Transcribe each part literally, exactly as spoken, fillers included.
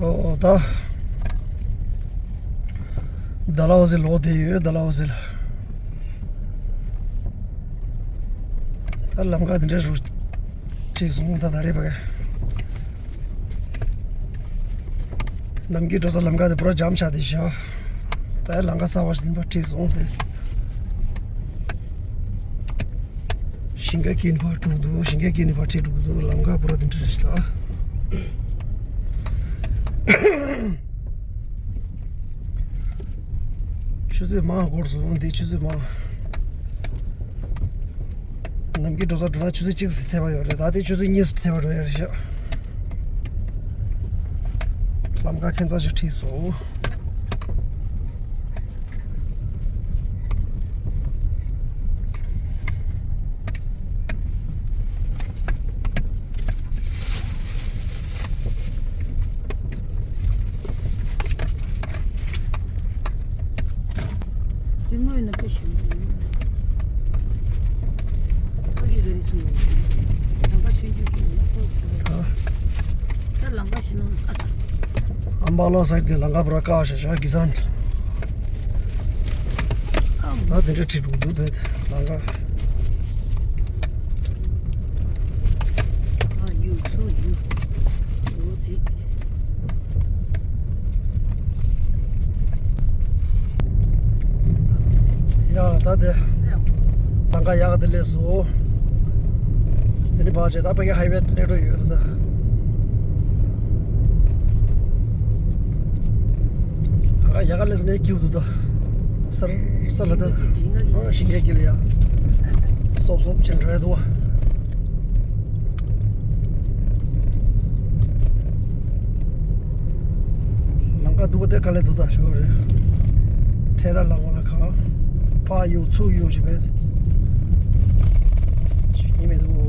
ཨོ་ད། ཌལ་ཧོ་སི་ལོག་བསྡད་ཡོད། ཌལ་ཧོ་སི་ལ། ད་ལམ་ཁ་དེ་འདྲ་རུ་ཁྲིད་སོང་། ད་ད་རེས་པ་ག་ནམ་རྒྱུན་འགྲོ་ས་ལམ་ཁ་དེ་པུ་ར་ཇམ་ཆགས་བསྡད་ཤག་ད་ལམ་ཁ་གསར་པ་ཞིག་འདི་པར་ཁྲིད་སོང་སྟེ། ཞིང་ཁ་སྐྱིད་པ་དཀྲུག་འདུག་ཞིང་ཁ་སྐྱིད་པ་ཁྲིད་དཀྲུག་འདུག་ལམ་ཁ་པུ་ར་དེ་འདྲ་རེད་ཤག་ཆུ་ཚོད་མང་འགོར་སོང་། འདི་ཆུ་ཚོད་མང་། ནམ་རྒྱུན་འགྲོ་ས་འགྲོ་ན་ཆུ་ཚོད་གཅིག་ཙམ་ཐེབས་པ་ཡོད་རེད། ད་ལྟའི་ཆུ་ཚོད་གཉིས་ཙམ་ཐེབས་པ་འགྲོ་ཡ་རེད་ཤག་ལམ་ཁ་ཁྱད་མཚར་ཞིག་ཁྲིད་སོང་། དེ་སྔོན་ན་དཔེ་ཞིམ་པོ་འདུག་ཕ་གི་ག་རེ་ཚུགས་ཡོད། ལམ་ཁ་ཆུང་ཆུང་ཅིག་ཡོད་ཁོ་ཚོ། ད་ལམ་ཁ་ཞིག་ནང་ཨ་ད། ཨམ་བ་ལ་སའིཌ་དེ་ལམ་ཁ་པུ་ར་བཀག་བཞག་བཞག་གི་ཟན། ད་དེ་འདྲ་ཁྲིད་འགྲོ་གི་འདུག་བས་ལམ་ཁ། ཨ་ཡུ་ཚུ་ཡུ། འོ་ཙི། ཡ་ད་དེ། ལམ་ཁ་ཡག་ག་དེ་སླེབས་སོང་། དེ་ནི་བར་ཆད་ད་ཕ་གི་ཧའི་ཝེ་སླེབས་འགྲོ་ཡོད་ད། ལམ་ཁ་ཡག་ག་སླེབས་སོང་ནས་སྐྱིད་འདུག་ད། སར་སར་ལ་ད། ཨ་ཞིང་ཁའི་དཀྱིལ་ལ་ཡ། སོབ་སོབ་ཕྱིན་འགྲོ་ཡ་འདུག་བ། ལམ་ཁ་སྡུག་པོ་དེ་དཀའ་ལས་འདུག་ད་ཞོར་རེད། ཐལ་ལ་ལངས་པ་ལ་ཁ། ཕར་གཡུག་ཚུར་གཡུག་བྱེད་པས། ཡིན་མི་འདུག་ཨ།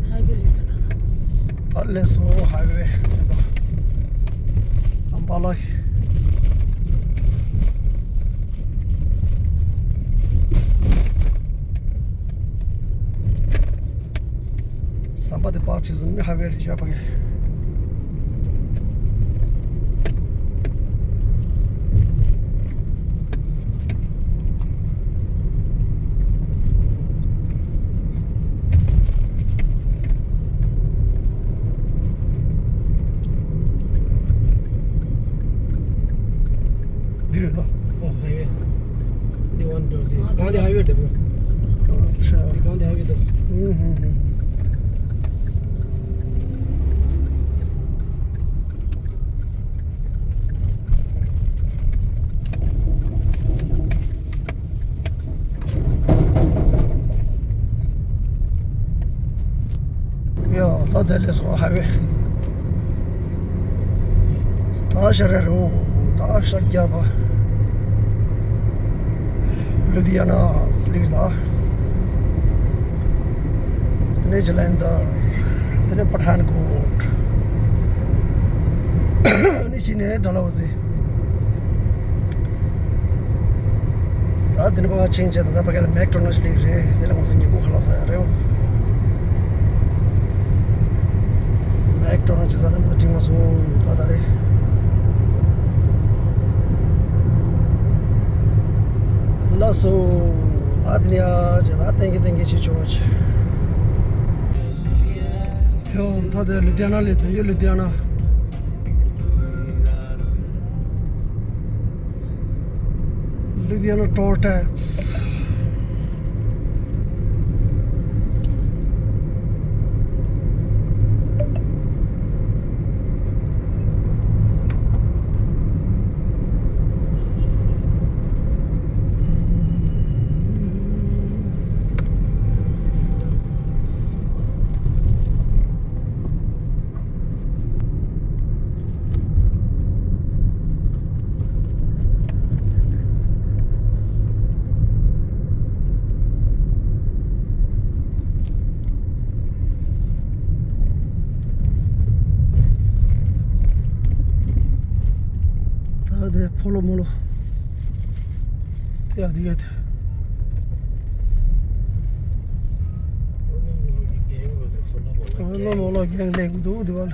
ཧའི་ཝེ་རེད་ད། ད་ལས་སོ་ཧའི་ཝེ་རེད་པ། ཨམ་བ་ལ། ཟམ་པ་དེ་པར་བྱས་སོང་ནི་ཧའི་ཝེ་རེད་ཤག་ཕ་གི། འདི་རེད་ད། ཨོ་ཧའི་ཝེ། འདི་ཝན་ཊུ་ཐི། གང་དེ་ཧའི་ཝེ་རེད་པ། ཨ་ཆ། འདི་གང་དེ་ཧའི་ཝེ་འདུག་ཧུམ་ཧུམ་ཧུམ། ཡ་ད་དེ་ལས་སོང་ཧའི་ཝེ། ད་ཤར་རེད་རོ། ད་ཤར་རྒྱབ་པ། ལུ་དྷི་ཡ་ན་སླེབས་ད། དེ་ནས་ཇ་ལན་དར། དེ་ནས་པ་ཐན་ཀོཊ། ཨ་ནི་ཕྱི་ནས་ཌལ་ཧོ་སི། ད་དེ་ནས་ཕར་ཕྱིན་བྱས་ད་ལྟ་ཕ་གི་ལ་མེག་ཌོ་ནལ་སླེབས་རེད། དེ་ལ་ང་ཚོ་ཉིན་གུང་ཁ་ལག་ཟ་ཡ་རེད། མེག་ཌོ་ནལ་ཅིག་ཟ་ན་མི་ཚེ་འགྲིག་མ་སོང་ད་ད་རེད། ལགས་སོ། ད་དེ་ནས་ཡ་ཇེ་ད་ཏན་གི་ཏན་གི་བྱེད་ཆོག་ཅིག་ཡོ། ད་དེ་ལུ་དྷི་ཡ་ན་སླེབས་ཐུབ་ཡོད། ལུ་དྷི་ཡ་ན། Ludhiana toll tax. དེ་ཕོ་ལོ་མོ་ལོ། དེ་ཡ་དེ་ག་དེ། ཕོ་ལོ་མོ་ལོ་རྒན་ལེགས་འདུག་དེ་བ་ལ།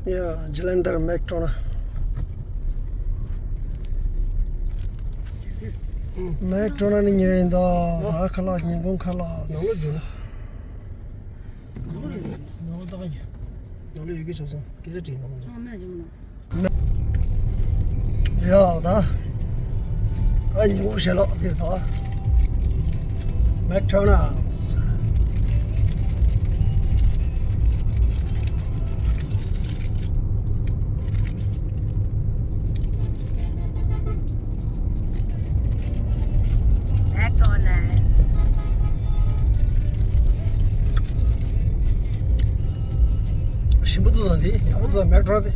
ཡ། ཇི་ལན་དར་མེག་ཌོ་ནལ། མེག་ཌོ་ནལ་ནི་ཉེ་བའི་ཟླ་ཁ་ལག་ཉིན་གུང་ཁ་ལག་ནང་ལོ་ཡོད་ཀྱི་ཆོག་སོང་སྐད་ཆ་དྲིས་ནང་ལོ། ཡ་ད། ཨ་ཉིན་གུང་ཞལ་ལག་འདིར་ད། མེག་ཌོ་ནལ། ཞིམ་པོ་འདུག་ད་འདི་ཡག་པོ་འདུག་ད་མེག་ཌོ་ནལ་དེ།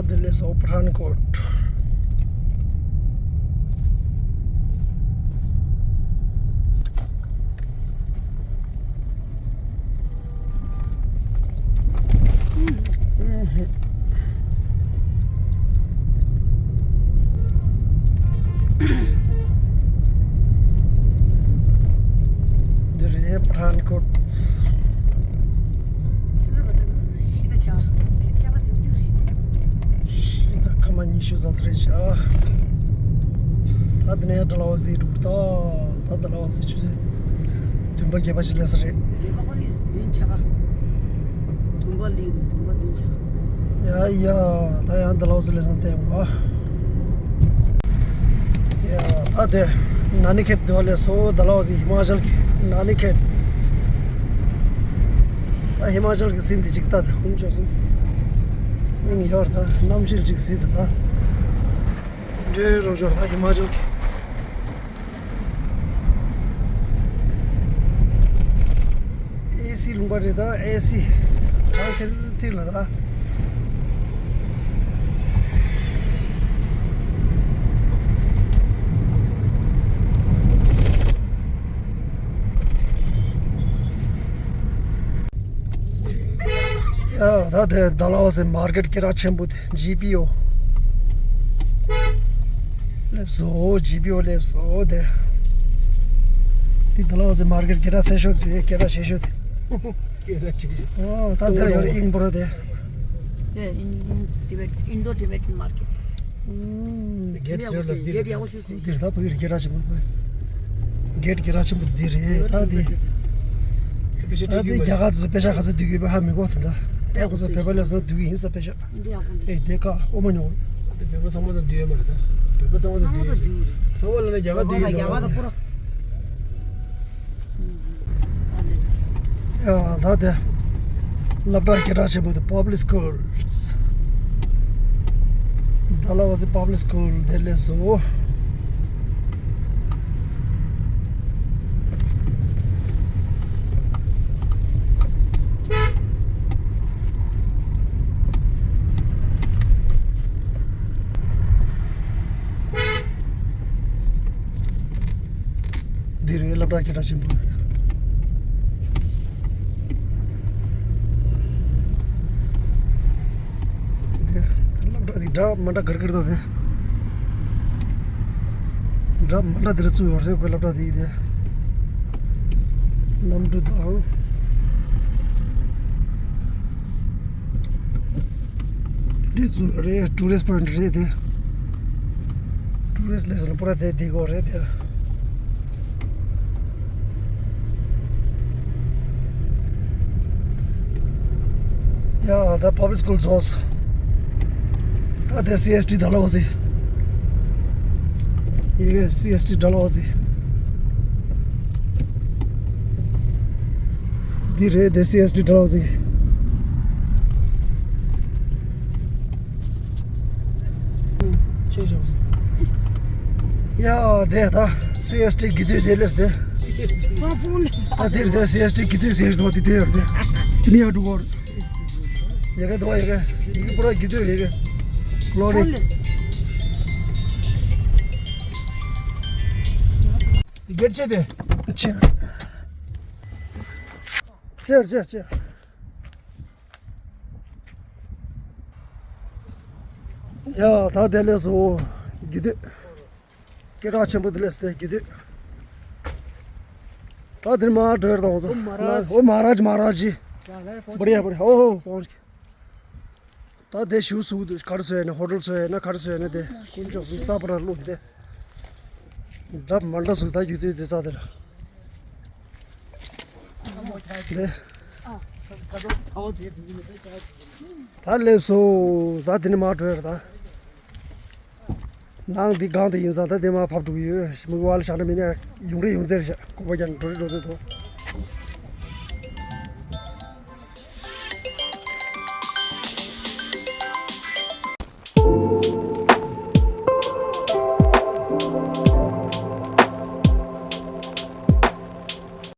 ད་དེ་ལས་སོ་པ་ཐན་ཀོཊ། འདི་རེད་པ་ཐན་ཀོཊ། ཤི་ད་ཁ་མ་ཉི་ཤུ་ཙམ་རེད་ཤག་ད་དེ་ནས་ཌལ་ཧོ་ཟི་འགྲོ་གི་ད། ད་ཌལ་ཧོ་ཟི་ཆུ་ཚོད་བདུན་པ་བརྒྱད་པ་ཞིག་སླེབས་ས་རེད། ལས་པ་ཁོ་ནི་བདུན་ཆ་ག་བདུན་པ་ལས་རེད། བདུན་པ་བདུན་ཆ་ག་ཡ་ཡ། ད་ཡང་ཌལ་ཧོ་ཟི་སླེབས་སོང་སྟེ་ཡོང་ག་ཡ། ད་དེ་ནན་ནི་ཁེད་དེ་བ་ལས་སོ། ཌལ་ཧོ་ཟི་ཧི་མ་ཅལ་གི་ནན་ནི་ཁེད། ད་ཧི་མ་ཅལ་གི་ཟི་འདི་ཅིག་ད་ད་ཁུངས་ཅོག་སོང་། ཨིན་ཡོར་ད་གནམ་གཤིས་ཅིག་ཟི་ད་ད། འདྲེ་རོ་ཞོར་ད་ཧི་མ་ཅལ་གི་ཨེ་སི་ལུང་པ་རེད་ད། ཨེ་སི་གྲང་ཐིར་ཐིར་ལ་ད། ཡ་ད་དེ་ཌལ་ཧོ་ཟི་མར་ཀེཊ་སྐད་གྲགས་ཆེན་པོ་དེ་ཇི་པི་ཨོ། སླེབས་སོ། ཇི་པི་ཨོ་སླེབས་སོ་དེ། དེ་ཌལ་ཧོ་ཟི་མར་ཀེཊ་སྐད་གྲགས་ཆེ་ཤོས་དེ། སྐད་གྲགས་ཆེ་ཤོས་དེ། སྐད་གྲགས་ཆེ་ཤོས། ཨོ་ད་དེར་ཡོད་རེད་ཨིན་པོ་རོ་དེ། དེ་ཨིན་ཏི་བེཊ་ཨིན་ཌོ་ཊི་བེཊ་མར་ཀེཊ། ཨུམ། གེཊ་ཟེར་ལ་འདི་རེད། འདིར་ད་བོད་ཀྱི་སྐད་གྲགས་ཆེན་པོ་དེ། གེཊ་སྐད་གྲགས་ཆེན་པོ་འདི་རེད་ད་འདི། ད་འདི་རྒྱ་གར་དུ་པེ་ཤ་ག་ཚོད་བསྡུས་ཡོད་པ་ཧ་མི་གོ་དེ་འདྲ། ད་ཁོ་ཚོ་བོད་པ་ལས་སོ་བསྡུས་ཡིན་ས་པེ་ཤ། ཨེ་དེ་ཀ་ཨོ་མ་ཉོ། དེ་བོད་པ་ཚང་མ་ཚོ་བསྡུས་ཡོད་མ་རེད་ད། བོད་པ་ཚང་མ་ཚོ་བསྡུས་ཡོད་རེད། ཚང་མ་ལ་ནི་རྒྱ་གར་བསྡུས་ཡོད་རེད། ཡ་ད་དེ། སློབ་གྲྭ་སྐད་གྲགས་ཆེན་པོ་དེ་Public Schools། Dalhousie Public School དེ་སླེབས་སོང་། འདི་རེད་སློབ་གྲྭ་སྐད་གྲགས་ཆེན་པོ། དེ་སློབ་གྲྭ་འདི་འདྲ་མི་འདྲ་གར་གར་འདུག་དེ་འདྲ་མི་འདྲ་འདིར་བཙུགས་ཡོད་རེད་ཁོའི་སློབ་གྲྭ་འདི་དེ། གནམ་གྲུ་དང་། འདི་ཚོ་རེད། ཊུ་རི་སི་པོའིན་ཊི་རེད་དེ། ཊུ་རི་སི་སླེབས་ཟིན་པོ་ར་དེ་དེ་གོ་རེད་དེ། ཡ་ད་པབ་ལིག་སྐུལ་རྫོགས། དེ་སི་ཨེས་ཊི་ཌལ་ཧོ་སི། ཡི་གེ་སི་ཨེས་ཊི་ཌལ་ཧོ་སི། འདི་རེད་དེ་སི་ཨེས་ཊི་ཌལ་ཧོ་སི། ཡ་དེ་ད་སི་ཨེས་ཊི་དགེ་དུས་དེ་ལས་དེ། ད་དེ་རེད་དེ་སི་ཨེས་ཊི་དགེ་དུས་སི་ཨེས་ཊི་དེ་རེད་དེ། མི་ཡ་འགྲོ་གོ། ཡ་གེ་དོ་ཡ་གེ། ཡ་གེ་པུ་ར་གི་དོ་ཡ་གེ། ཀློ་རི། ཡ་གེ་ཆེ་དེ། ཆེ། ཆེ་ཆེ་ཆེ། ཡ་ད་དེ་ལས་སོ། གི་དོ། སྐད་གྲགས་ཆེན་པོ་དེ་ལས་སྟེ་གི་དུས། ད་དེར་མ་འགྲོ་ཡར་དང་ཚོ། ཨོ་མ་ར་ཇི། ཨོ་མ་ར་ཇི། མ་ར་ཇི། ཡ་ལ་ཡ་ཕོ་བ་རི་ཡ་བ་རི་ཨོ་ཧོ་ཧོ། ད་དེ་ཞུ་སུ་དུ་གར་སོ་ཡ་ན་ཧོ་ཊལ་སོ་ཡ་ན་གར་སོ་ཡ་ན་དེ་ཀུན་ཅོག་སུམ་ས་པ་ར་ལུག་དེ། འདྲ་མ་འདྲ་སུ་ད་གི་དུས་དེ་ས་དེ་ལ། དེ། ད་སླེབས་སོ། ད་དེ་ནས་མར་འགྲོ་ཡ་རེད་ད། ནང་འདི་སྒང་དེ་ཡིན་ཙང་ད་དེ་མར་ཕབ་འགྲོ་གི་ཡོད། མི་གི་བ་ལ་བཞག་ན་མི་ནས་ཡོང་རེ་ཡོང་ཚེ་རེད་ཤག་ཀོ་པ་རྒྱ་ནས་འགྲོ་རེ་འགྲོ་ཚེ་དོ།